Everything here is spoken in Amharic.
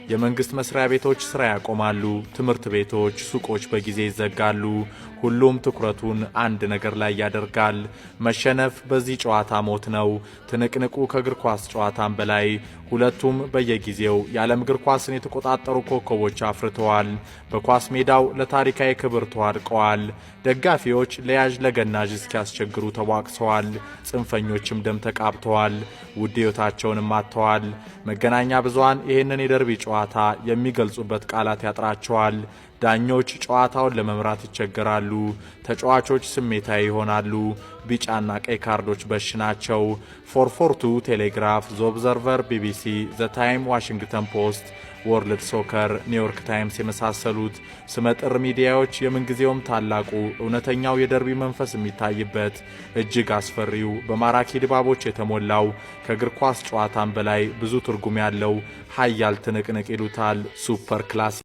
የመንግስት መስሪያ ቤቶች ስራ ያቆማሉ። ትምህርት ቤቶች፣ ሱቆች በጊዜ ይዘጋሉ። ሁሉም ትኩረቱን አንድ ነገር ላይ ያደርጋል። መሸነፍ በዚህ ጨዋታ ሞት ነው። ትንቅንቁ ከእግር ኳስ ጨዋታም በላይ፣ ሁለቱም በየጊዜው የዓለም እግር ኳስን የተቆጣጠሩ ኮከቦች አፍርተዋል። በኳስ ሜዳው ለታሪካዊ ክብር ተዋድቀዋል። ደጋፊዎች ለያዥ ለገናዥ እስኪያስቸግሩ ተቧቅሰዋል። ጽንፈኞችም ደም ተቃብተዋል። ውድ ሕይወታቸውንም አጥተዋል። መገናኛ ብዙሃን ይህንን የደርቢ ጨዋታ የሚገልጹበት ቃላት ያጥራቸዋል። ዳኞች ጨዋታውን ለመምራት ይቸገራሉ። ተጫዋቾች ስሜታዊ ይሆናሉ። ቢጫና ቀይ ካርዶች በሽ ናቸው። 442፣ Telegraph፣ The Observer፣ BBC፣ The Time፣ Washington Post፣ World Soccer፣ New York Times የመሳሰሉት ስመጥር ሚዲያዎች የምንጊዜውም ታላቁ እውነተኛው የደርቢ መንፈስ የሚታይበት፣ እጅግ አስፈሪው፣ በማራኪ ድባቦች የተሞላው፣ ከእግር ኳስ ጨዋታም በላይ ብዙ ትርጉም ያለው ሀያል ትንቅንቅ ይሉታል፣ Super Classico።